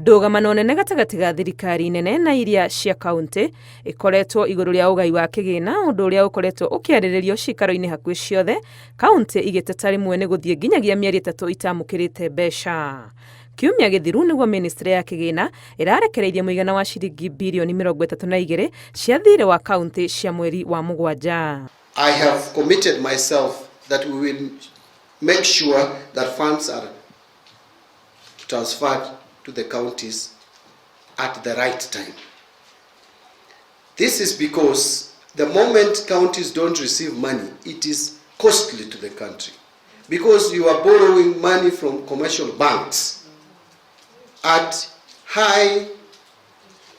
Ndũgamano nene gatagatĩ ga thirikari nene na iria cia kauntĩ ĩkoretwo igũrũ rĩa ũgai wa kĩgĩna, ũndũ ũrĩa ũkoretwo ũkĩarĩrĩrio ciikaro-inĩ hakuhĩ ciothe, kauntĩ igĩteta rĩmwe nĩ gũthiĩ nginyagia mĩeri 3 itamũkĩrĩte mbeca. Kiumia gĩthiru nĩguo ministry ya kĩgĩna ĩrarekereirie mũigana wa ciringi birioni 32 cia thirĩ wa kauntĩ cia mweri wa 7. I have committed myself that we will make sure that funds are transferred to the counties at the right time. This is because the moment counties don't receive money, it is costly to the country. Because you are borrowing money from commercial banks at high,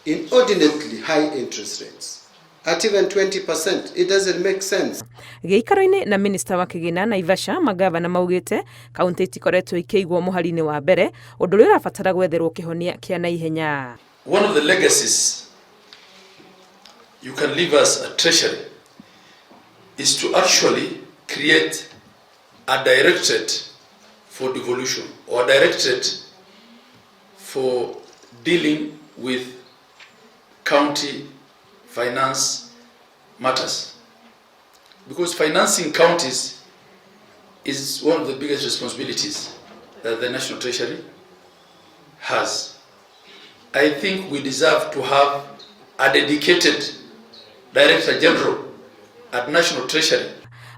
inordinately high interest rates. At even 20%, it doesn't make sense. Gĩikaro-inĩ na minista wa kĩgĩna Naivasha, magavana maugĩte kaunti itikoretwo ikĩigwo mũhari-inĩ wa mbere, ũndũ ũrĩa ũrabatara gwetherwo kĩhonia kĩa naihenya. One of the legacies you can leave us at Treasury is to actually create a directorate for devolution or a directorate for dealing with county finance matters. Because financing counties is one of the biggest responsibilities that the National Treasury has. I think we deserve to have a dedicated Director General at National Treasury.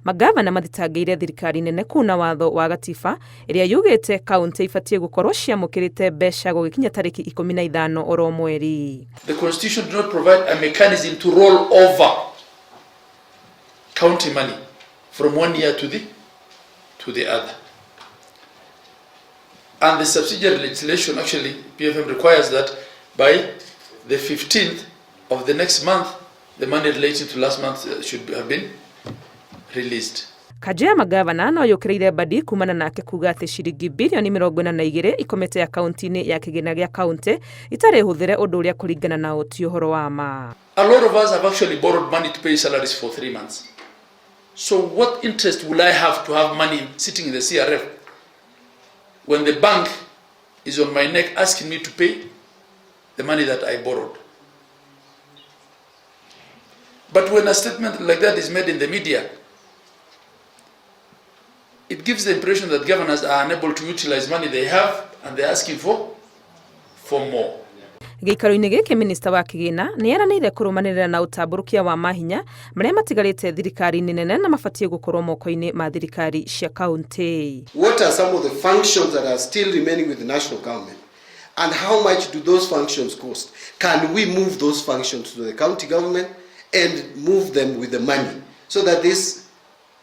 Magavana mathitangĩire thirikari nene kuna watho wa gatiba ĩrĩa yugĩte kaunti ibatiĩ gũkorwo ciamũkĩrĩte mbeca gũgĩkinya tarĩki 15 oro mweri. The Constitution did not provide a mechanism to roll over county money from one year to the other. And the subsidiary legislation, actually, PFM, requires that by the 15th of the next month, the money relating to last month should have been released. Kanjũ ya magavana no yũkĩrĩire Mbadi kumana nake kuga atĩ ciringi birioni 42 ikomete akaunti-inĩ ya kĩgĩna gĩa kaunti itarĩ hũthĩre, ũndũ ũrĩa kũringana nao ti ũhoro wa ma. A lot of us have actually borrowed money to pay salaries for 3 months. So what interest will I have to have money sitting in the CRF when the bank is on my neck asking me to pay the money that I borrowed? But when a statement like that is made in the media, it gives the impression that governors are unable to utilize money they have and they're asking for more. Gĩikaro-inĩ gĩkĩ, minista wa kĩgĩna nĩ eranĩire kũrũmanĩrĩra na ũtambũrũkia wa mahinya marĩa matigarĩte thirikari-inĩ nene na mabatiĩ gũkorwo moko-inĩ ma thirikari cia kaunti. What are some of the functions that are still remaining with the national government? And how much do those functions cost? Can we move those functions to the county government and move them with the money so that this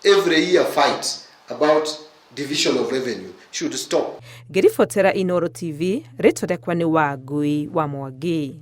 every year fight about division of revenue should stop? Ngĩribotera Inoro TV, rĩtwa rĩakwa nĩ Wangui wa Mwangi.